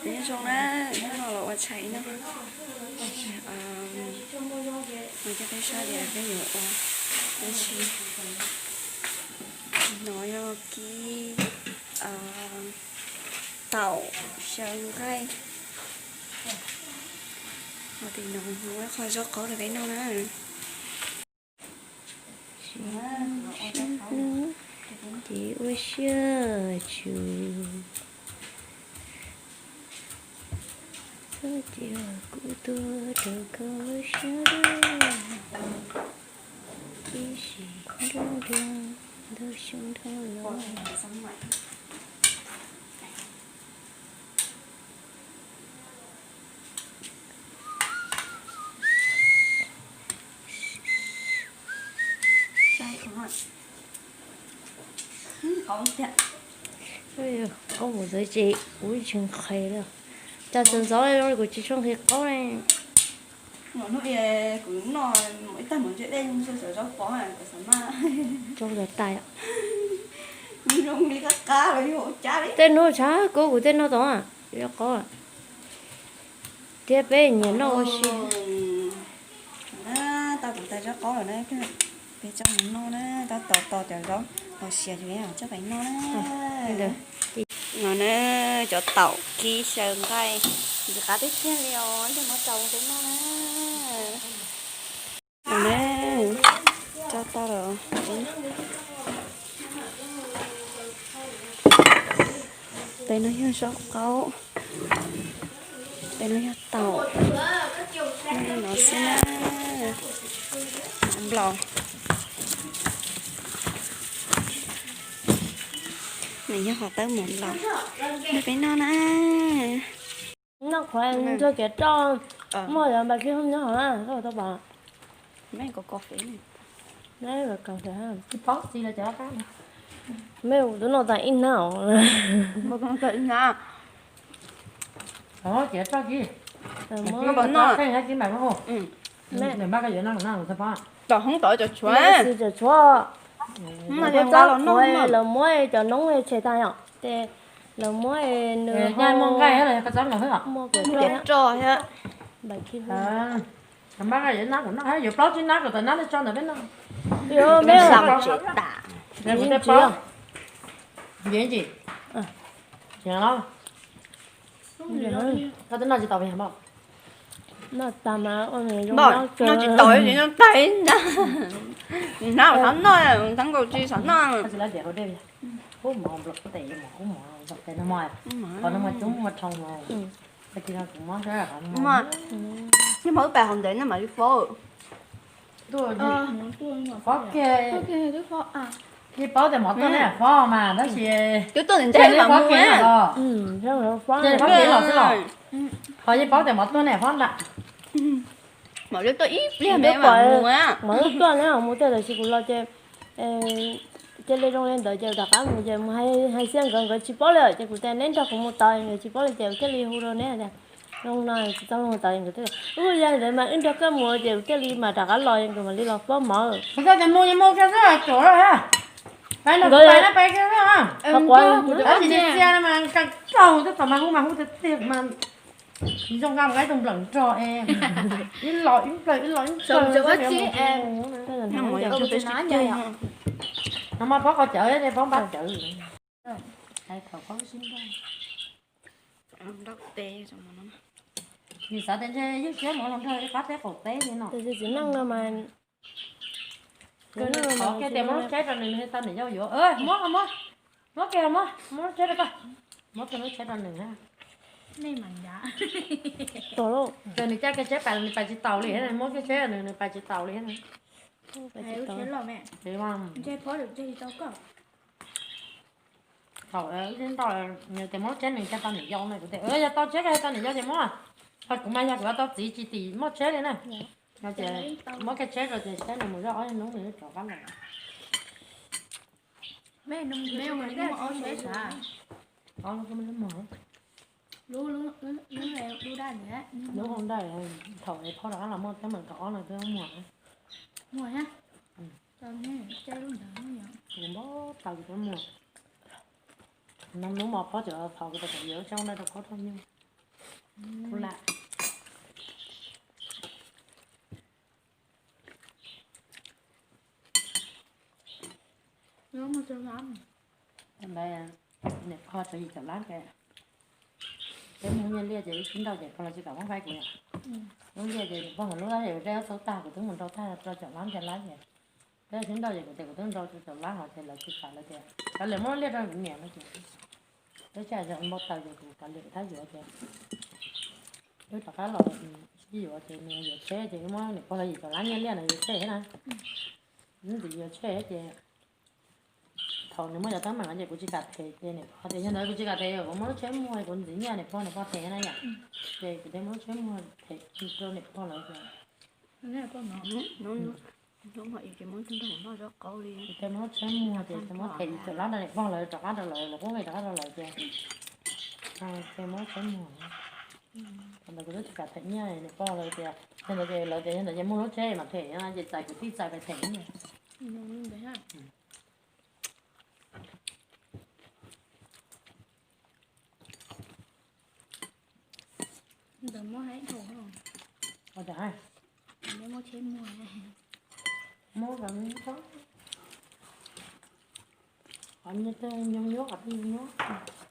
Nyob zoo na, hnub no los ua tshais no. Mus coj peb saib tias peb yuav ua dab tsi. No yog kib taum xyaw nqaij. Ho tim no muaj ib qho zaub qaub rau peb noj na. Ces ua siab tsum, txhob cia kuv tuag rau koj lub siab dub, ib sim nruab nrag ntau xyoo dhau los. Qaub mus txog ces kuv tsis nqhis lawm. Cas txawm ntxov li kuv tsis tshua nqhis qaub ne. Hnub kuv noj ib tag mov ntse dej zoo xwb, zaub pov kuv xav maj. Zoo tas tas. Zoo li qab qab los yog ua cas li. Tej hnub tshav kub kuv tej noj tau, zaub qaub. Thiab peb nyiam noj ua si. Tau kuv tais zaub qaub lawm na, peb coj mus noj na, tab tom tos cov zaub los siav ces coj peb noj na. No na, cov taum kib xyaw nqaij, ntxim qab tiag tiag li os, coj mus rau peb noj na. No na, coj tau lawm. Tes no yog zaub qaub, tes no yog taum, no xwb na. Mov nplaum, nws yog qhov tawb mov nplaum, noj peb noj na. Noj qhuav ntsuag kev roj, muaj yog npaj kib hoob nyob hov na, koj tau pom. Mej tus noj tas ib hnab os. Tom hoob tom cov tshuav, lawv muab cov noob tshem tag yom, ces lawv muab nws muab kuv roj thiab. Yuav plaub tsib hnab kom tau nab tso ntawm peb noj. Nce ntsis. Koj twb noj tsis tau pes yog npoj? Noj tsis tau tsis noj tag ib hnab, hnab xav noj, hnab nkaus tsis xav noj. Qhov no mas cub muag rhoo os. Ib hmo wb pais hauv ntev no mam li faub. Faub kiag, yeej paub tias mov tuaj ne faub mas tab sis twb tuaj ntev ntev mam mus. Ces faub kev los xwb los, ho yeej paub tias mov tuaj ne faub ntag. Mam li tuaj ib pliag me mam mus. Mam li tuaj ne mus tej tab sis kuv los ces cia li zoo li ntawd ces rov qab mus ces mus hais xiab nkawd, nkawd tsis paub li ces kuv tias neb nrog kuv mus tod, nkawd tsis paub li ces kuv thiaj li hu rau neb tias zoo no tsis tau mus tod, nkawd thiaj li, ub, yog li ntawd mas wb nrog koj mus ces kuv thiaj li mam rov qab los, nkawd mam li los faub mov. Kuv thiaj tias mus ces mus kiag xwb, tsuav lawm. Pais no pais no pais kiag xwb. Tab sis txias mas kawg raug, twb txom mas hu mas hu tiag tiag mas zoo nqa mus ib tug nplawm nrog es ib los ib nplawm ib los ib nplawm. No mas phob qhov cawv thiab phob npab cawv. Nws xav tias ntshe ywj siab mus los nrog ib qab teb qaum teb li no. Tab sis txiv neej no mas, qhov kiag tias muab lub tsheb rau nws, nws tau niam yau yuav. Muab, muab, muab kiag, muab, muab lub tsheb rau koj. Muab kiag lub tsheb rau nws na. Ces nws caij kiag tsheb pais los nws pais tsis taus li, muab kiag tsheb nws, nws pais tsis taus li. Thaum wb sib nrauj, nws tias muab lub tsheb nws caij tau niam yau no, kuv tias yog tau tsheb koj tau niam yau ces muab. Ho kuv mas yog kuv tau txiv tsis tim muaj tsheb li na. No ces muab kiag tsheb rau ces saib nws mus zoj ob hnub nws rov qab los. Lub hau ntaj, thaum phob rov qab los muaj teeb meem kaum ob no twb muaj. Kuv npau taws kuv twb muaj. Hnub no phob cov thaum kuv tau yuav lub tsheb ntaj rau phob rau nyuj. Lam. Ntawd, niam pog rau yim caum lab ces peb mus nyiaj liaj ces ib sib nrauj ces pog los tsis kam muab faib kuv. Lub liaj ces niam pog nkawd lub dab es dej txaus tag kuv twb mus nrau tag rau caum lab ntawd lab ces peb sib nrauj ces kuv tias kuv twb nrau rau caum lab hov ces lawv tsis kam lawv tias kav liam muab lub liaj rau kuv niam no ces peb sij hawm npau taws ces kuv kav liam thab yuav ces wb rov qab los sib yuav ces nws yuav tsheb ces wb muab niam pog los yim caum lab nyiaj liaj na yuav tsheb na. Wb ntxiv yuav tsheb ces thaum nws muaj cov teeb meem no ces kuv tsis kam them ces niam pog tias yog ntawd kuv tsis kam them, kuv muab lub tsheb muag kuv ntxiv nyiaj niam pog, niam pog them na yom. Ces kuv thiaj muab lub tsheb muag them rau niam pog lawv ces kuv thiaj muab lub tsheb muag ces thiaj muab them yim caum lab rau niam pog lawv rov qab rau lawv, lawv qub nqi rov qab rau lawv ces thiaj muab lub tsheb muag. Thaum ntawd kuv twb tsis kam them nyiaj niam pog lawv tias yog ntawd ces lawv tias yog ntawd ces muag lub tsheb mam them no ces txais kuv tij txais pais them. Ntawd muab hais dhau, muab tsheb muag, muab qhov nyuag nyuab, qhov nyuag nyuab.